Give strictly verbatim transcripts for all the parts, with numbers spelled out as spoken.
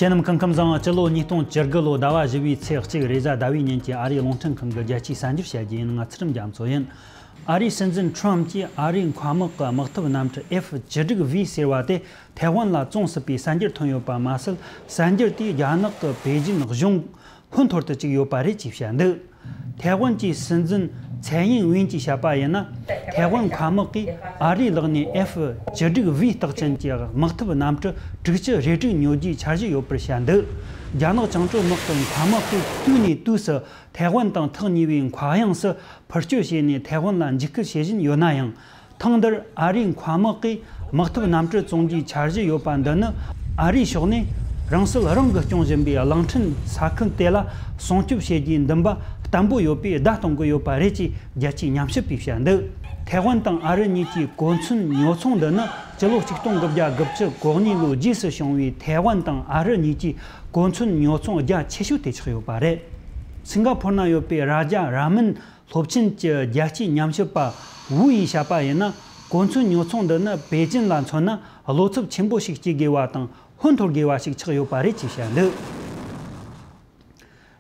དེ་རྣམས་སྐུ་ཁམས་བཟང་། སྤྱི་ལོ་ཉིས་སྟོང་བཅུ་དགུ་ལོ་ཟླ་བ་བཞི་བའི་ཚེས་གཅིག་རེས་གཟའ་ཟླ་བའི་ཉིན་གྱི་ཨ་རིའི་རླུང་འཕྲིན་ཁང་གི་རྒྱལ་སྤྱིའི་གསར་འགྱུར་བཤད་རྒྱུ་ཡིན། ང་ཚུལ་ཁྲིམས་རྒྱ་མཚོ་ཡིན། ཨ་རིའི་སྲིད་འཛིན་ཁྲོམ་གྱིས་ཨ་རིའི་མཁའ་དམག་གི་དམག་འཐབ་གནམ་གྲུ་F་བཅུ་དྲུག་V་ཟེར་བ་དེ་ཐའེ་ཝན་ལ་བཙོང་སྲིད་པའི་གསར་འགྱུར་ཐོན་ཡོད་པ་མ་ཟད། གསར་འགྱུར་དེས་རྒྱ་ནག་གི་པེ་ཅིན་གཞུང་ཧོན་འཐོར་དུ་བཅུག་ཡོད་པ་རེད་ཅེས་བཤད་འདུག་ཐའེ་ཝན་གྱི་སྲིད་འཛིན་ཚའེ་ཡིན་ཝིན་གྱིས་བཤད་པ་ཡིན་ན། ཐའེ་ཝན་མཁའ་དམག་གིས་ཨ་རིའི་ལག་ནས་F་བཅུ་དྲུག་V་རྟགས་ཅན་གྱི་དམག་འཐབ་གནམ་གྲུ་དྲུག་ཅུ་རེ་དྲུག་ཉོ་རྒྱུའི་འཆར་གཞི་ཡོད་པར་བཤད་འདུག་རྒྱ་ནག་བཅིངས་འགྲོལ་དམག་གི་མཁའ་དམག་གིས་དུས་ནས་དུས་སུ་ཐའེ་ཝན་དང་ཐག་ཉེ་བའི་མཁའ་དབྱིངས་སུ་འཕུར་སྐྱོད་བྱས་ནས་ཐའེ་ཝན་ལ་འཇིགས་སྐུལ་བྱེད་བཞིན་ཡོད་ན་ཡང་། ཐེངས་འདིར་ཨ་རིའི་མཁའ་དམག་གིས་དམག་འཐབ་གནམ་གྲུ་བཙོང་རྒྱུའི་འཆར་གཞི་ཡོད་པ་འདི་ནི། ཨ་རིའི་ཕྱོགས་ནས་རང་སྲིད་རང་གིས་སྐྱོང་བཞིན་པའི་གླིང་ཕྲན་ས་ཁུལ་དེ་ལ་སྲུང་སྐྱོབ་བྱེད་རྒྱུའི་འདུན་པ་བརྟན་པོ་ཡོད་པའི་བརྡ་གཏོང་གི་ཡོད་པ་རེད་ཅེས་རྒྱལ་སྤྱིའི་ཉམས་ཞིབ་པས་བཤད་འདུག་ཐའེ་ཝན་དང་ཨ་རི་གཉིས་ཀྱི་གོ་མཚོན་ཉོ་ཚོང་འདི་ནི་སྤྱི་ལོ་ཆིག་སྟོང་དགུ་བརྒྱ་དགུ་བཅུ་གོ་གཉིས་ལོའི་རྗེས་སུ་བྱུང་བའི་ཐའེ་ཝན་དང་ཨ་རི་གཉིས་ཀྱི་གོ་མཚོན་ཉོ་ཚོང་རྒྱ་ཆེ་ཤོས་དེ་ཆགས་ཡོད་པ་རེད། སིང་ག་ཕོར་ན་ཡོད་པའི་རཱ་ཇ་ར་མན་སློབ་ཆེན་གྱི་རྒྱལ་སྤྱིའི་ཉམས་ཞིབ་པ་ཝུ་ཡིས་བཤད་པ་ཡིན་ན། གོ་མཚོན་ཉོ་ཚོང་འདི་ནི་པེ་ཅིན་ལ་མཚོན་ན་བློ་འཚབ་ཆེན་པོ་ཞིག་སྐྱེ་དགོས་པ་དང་ཧོན་འཐོར་དགོས་པ་ཞིག་ཆགས་ཡོད་པ་རེད་ཅེས་བཤད་འདུག་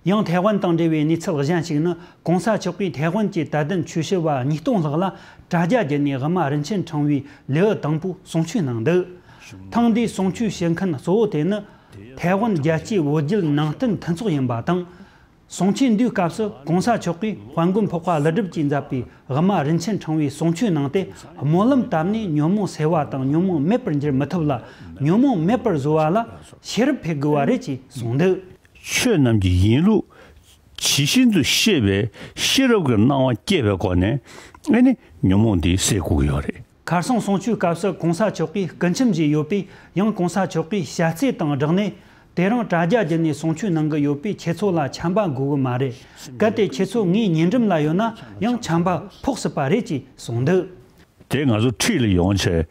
ཡང་ཐའེ་ཝན་དང་འབྲེལ་བའི་གནས་ཚུལ་གཞན་ཞིག་ནི། གོང་ས་མཆོག་གིས་ཐའེ་ཝན་གྱི་དད་ལྡན་ཆོས་ཞུ་བ་ཉིས་སྟོང་ལྷག་ལ་དྲ་རྒྱ་བརྒྱུད་ནས་དབུ་མ་རིན་ཆེན་ཕྲེང་བའི་ལེའུ་དང་པོ་གསུང་ཆོས་གནང་འདུག་ཐེངས་འདིའི་གསུང་ཆོས་བྱེད་མཁན་གཙོ་བོ་དེ་ནི། ཐའེ་ཝན་རྒྱལ་སྤྱིའི་བོད་བརྒྱུད་ནང་བསྟན་མཐུན་ཚོགས་ཡིན་པ་དང་། གསུང་ཆོས་འདིའི་སྐབས་སུ་གོང་ས་མཆོག་གིས་དཔལ་མགོན་འཕགས་པ་ཀླུ་སྒྲུབ་ཀྱིས་མཛད་པའི་དབུ་མ་རིན་ཆེན་ཕྲེང་བའི་གསུང་ཆོས་གནང་སྟེ། སྨོན་ལམ་བཏབ་ནས་ཉོན་མོངས་སེལ་བ་དང་ཉོན་མོངས་མེད་པར་འགྱུར་མི་ཐུབ་ལ། ཉོན་མོངས་མེད་པར་བཟོ་བ་ལ་ཤེས་རབ་འཕེལ་དགོས་པ་རེད་ཅེས་གསུངས་འདུག་ཆོས་རྣམས་ཀྱི་ཡིན་ལུགས་ཇི་བཞིན་དུ་ཤེས་པའི་ཤེས་རབ་ཀྱི་སྣང་བ་སྐྱེས་པའི་སྒོ་ནས་ཨེ་ནི་ཉོན་མོངས་འདི་སེལ་དགོས་ཀྱི་ཡོད་རེད། ཁ་སང་གསུང་ཆོས་སྐབས་སུ་གོང་ས་མཆོག་གིས་སྐུ་འཆམ་བཞེས་ཡོད་པས། ཡང་གོང་ས་མཆོག་གིས་བཤད་ཚད་དང་སྦྲགས་ནས་དེ་རིང་དྲ་རྒྱ་བརྒྱུད་ནས་གསུང་ཆོས་གནང་གི་ཡོད་པས་ཁྱེད་ཚོ་ལ་ཆམ་པ་འགོ་གི་མ་རེད། གལ་ཏེ་ཁྱེད་ཚོ་ངའི་ཉེ་འགྲམ་ལ་ཡོད་ན་ཡང་ཆམ་པ་ཕོག་སྲིད་པ་རེད་ཅེས་གསུངས་འདུག་དེ་ང་ཚོ་འཁྲིས་ལ་ཡོང་བྱས་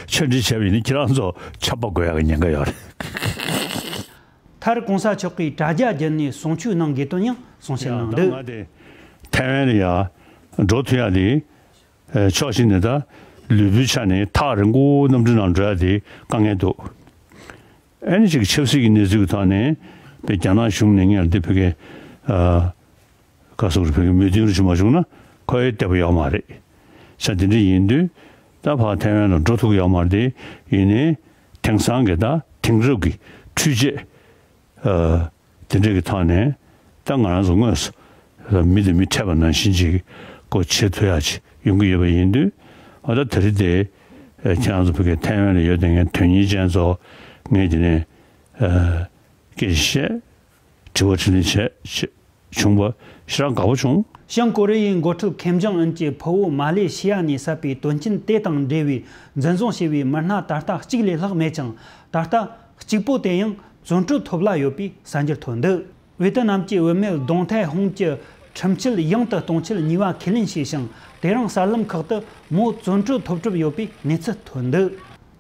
ཆོས་འབྲེལ་བྱས་པ་ཡིན་ན་ཁྱེད་རང་ཚོ་ཆམ་པ་འགོ་ཡག་གི་ཉེན་ཁ་ཡོད་རེད། མཐར་གོང་ས་མཆོག་གིས་དྲ་རྒྱ་བརྒྱུད་ནས་གསུང་ཆོས་གནང་དགོས་དོན་ཡང་གསུང་བཤད་གནང་འདུག་ང་དེ་ཐའེ་ཝན་ལ་ཡ་འགྲོ་ཐུབ་ཡག་དེ། ཕྱོགས་གཅིག་ནས་ད་ལུས་པོའི་ཆ་ནས་ཐག་རིང་པོ་གནམ་གྲུ་ནང་འགྲོ་ཡ་དེ་དཀའ་ངལ་འདུག་ཨ་ནི་ཅིག་ཆབ་སྲིད་ཀྱི་གནས་ཚུལ་གྱི་ཐོག་ནས་པའི་རྒྱ་ནག་གཞུང་ནས་ངས་འདི་བོད་ཀྱི་ཨ་ག་སོགས་རེད། བོད་ཀྱི་མོས་མཐུན་རུ་བྱུང་མ་བྱུང་ན་ཁོ་ཡི་བདེ་པོ་ཡོད་མ་རེད། ས་དེ་འདྲ་ཡིན་དུས་ད་ཕར་ཐའེ་ཝན་ལ་འགྲོ་ཐུབ་ཀྱི་ཡོད་མ་རེད། དེ་ཡིན་ནའི་དེང་སང་གི་ད་དེང་རབས་ཀྱི་འཕྲུལ་ཆས། དེ་འདྲ་གི་ཐོག་ནས་ད་ང་རང་ཚོ་དངོས་སུ་མི་དང་མི་འཕྲད་པ་ནང་བཞིན་ཅིག་གོ་བྱེད་ཐུབ་ཡག་ཅིག་ཡོང་གི་ཡོད་པ་ཡིན་དུས། འོ་ད་དེ་རིང་དེ་ཁྱེད་རང་ཚོ་བོད་ཀྱི་ཐའེ་ཝན་ལ་ཡོད་དེ་ངའི་དོན་གཉེར་ཅན་ཚོ་ངས་དེ་ནས་སྐད་ཆ་བཤད། དྲི་བ་དྲིས་ལན་བྱས་བྱས་བྱུང་བ་ཞེ་དྲག་དགའ་པོ་བྱུང་། བྱང་ཀོ་རི་ཡའི་འགོ་ཁྲིད་ཁེམ་ཇོང་ཨུན་གྱི་ཕུ་བོ་མ་ལེ་ཤི་ཡ་ནས་བསད་པའི་དོན་རྐྱེན་དེ་དང་འབྲེལ་བའི་འཛིན་བཟུང་བྱས་པའི་མི་སྣ་ད་ལྟ་གཅིག་ལས་ལྷག་མེད་ཀྱང་། ད་ལྟ་གཅིག་པོ་དེ་ཡང་བཙོན་གྲོལ་ཐོབ་ལ་ཡོད་པའི་གསར་འགྱུར་ཐོན་འདུག་ཝེ་ཏི་ནམ་གྱི་བུད་མེད་ལྡོང་ཐའེ་ཧུང་གྱི་ཁྲིམས་ཆད་ཡང་དུ་གཏོང་ཆེད་ཉེས་པ་ཁས་ལེན་བྱས་ཤིང་། དེ་རིང་གསར་ལམ་ཁག་ཏུ་མོ་བཙོན་གྲོལ་ཐོབ་གྲབས་ཡོད་པའི་གནས་ཚུལ་ཐོན་འདུག་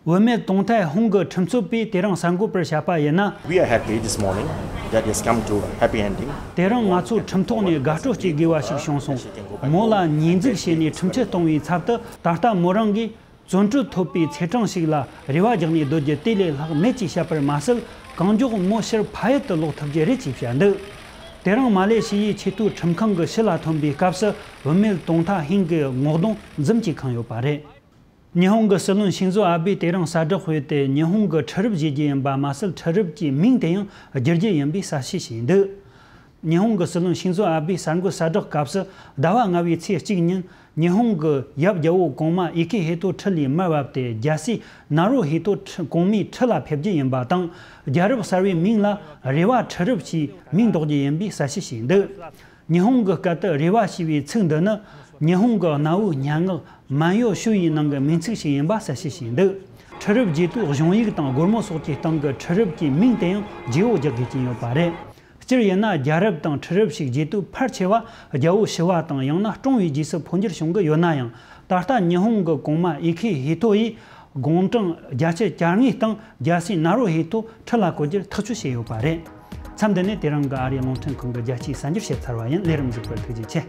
བུད་མེད་ལྡོང་ཐའེ་ཧུང་གི་ཁྲིམས་རྩོད་པས་དེ་རིང་གསར་འགོད་པར་བཤད་པ་ཡིན་ན། We are happy this morning that it's come to a happy ending. དེ་རིང་ང་ཚོ་ཁྲིམས་ཐོག་ནས་དགའ་སྤྲོ་སྐྱེ་དགོས་པ་ཞིག་བྱུང་སོང་། མོ་ལ་ཉེས་འཛུགས་བྱས་ནས་ཁྲིམས་ཆད་གཏོང་བའི་ཚབ་ཏུ་ད་ལྟ་མོ་རང་གིས་བཙོན་གྲོལ་ཐོབ་པའི་ཚེས་གྲངས་ཤིག་ལ་རེ་བ་རྒྱག་ནས་སྡོད་རྒྱུ་དེ་ལས་ལྷག་མེད་ཅེས་བཤད་པར་མ་ཟད། གང་མགྱོགས་མོ་ཕྱིར་ཕ་ཡུལ་དུ་ལོག་ཐུབ་རྒྱུ་རེད་ཅེས་བཤད་འདུག་དེ་རིང་མ་ལེ་ཤི་ཡའི་ཆེས་མཐོའི་ཁྲིམས་ཁང་གི་ཕྱི་ལ་ཐོན་པའི་སྐབས་སུ་བུད་མེད་ལྡོང་ཐའེ་ཧུང་གི་ངོ་གདོང་འཛུམ་གྱིས་ཁེངས་ཡོད་པ་རེད། ཉི་ཧོང་གི་སྲིད་བློན་ཤིན་ཛོ་ཨ་བྷེས་དེ་རིང་གསལ་བསྒྲགས་སྤེལ་ཏེ། ཉི་ཧོང་གི་ཁྲི་རབས་བརྗེ་རྒྱུ་ཡིན་པ་མ་ཟད། ཁྲི་རབས་ཀྱི་མིང་དེ་ཡང་བསྒྱུར་རྒྱུ་ཡིན་པའི་གསལ་བཤད་བྱས་འདུག་ཉི་ཧོང་གི་སྲིད་བློན་ཤིན་ཛོ་ཨ་བྷེས་གསར་འགོད་གསལ་བསྒྲགས་སྐབས་སུ། ཟླ་བ་ལྔ་བའི་ཚེས་གཅིག་ཉིན་ཉི་ཧོང་གི་ཡབ་རྒྱལ་པོ་གོང་མ་ཨི་ཁེ་ཧི་ཏོ་ཁྲི་ལས་མར་བབས་ཏེ། རྒྱལ་སྲས་ནཱ་རུ་ཧི་ཏོ་ཁྲི་གོང་མའི་ཁྲི་ལ་ཕེབས་རྒྱུ་ཡིན་པ་དང་། རྒྱལ་རབས་གསར་བའི་མིང་ལ་རེ་བ་ཁྲི་རབས་ཞེས་མིང་འདོགས་རྒྱུ་ཡིན་པའི་གསལ་བཤད་བྱས་འདུག་ཉི་ཧོང་གི་སྐད་དུ་རེ་བ་ཞེས་པའི་ཚིག་འདི་ནི། ཉི་ཧོང་གི་གནའ་བོའི་སྙན་ངག་མན་ཡོ་ཤུ་ཡི་ནང་གི་མིང་ཚིག་ཞིག་ཡིན་པ་གསལ་བཤད་བྱས་འདུག་ཁྲི་རབས་བརྗེ་དུས་གཞུང་ཡིག་དང་སྒོར་མོ་སོགས་ཀྱི་སྟེང་གི་ཁྲི་རབས་ཀྱི་མིང་དེ་ཡང་རྗེ་བོ་རྒྱག་དགོས་ཀྱི་ཡོད་པ་རེད། སྤྱིར་ཡིན་ན། རྒྱལ་རབས་དང་ཁྲི་རབས་ཤིག་བརྗེ་དུས་ཕལ་ཆེ་བ་རྒྱལ་པོ་ཤི་བ་དང་། ཡང་ན་བཀྲོངས་པའི་རྗེས་སུ་འཕོ་འགྱུར་བྱུང་གི་ཡོད་ན་ཡང་། ད་ལྟ་ཉི་ཧོང་གི་གོང་མ་ཨི་ཁེ་ཧི་ཏོ་ཡིས་དགུང་གྲངས་བརྒྱད་ཅུ་གྱ་ལྔའི་སྟེང་རྒྱལ་སྲས་ནཱ་རུ་ཧི་ཏོ་ཁྲི་ལ་བསྐོ་རྒྱུར་ཐག་གཅོད་བྱས་ཡོད་པ་རེད། མཚམས་འདི་ནས་དེ་རིང་གི་ཨ་རིའི་རླུང་འཕྲིན་ཁང་གི་རྒྱལ་སྤྱིའི་གསར་འགྱུར་བཤད་ཚར་བ་ཡིན། ལས་རིམ་གཟིགས་པར་ཐུགས་རྗེ་ཆེ།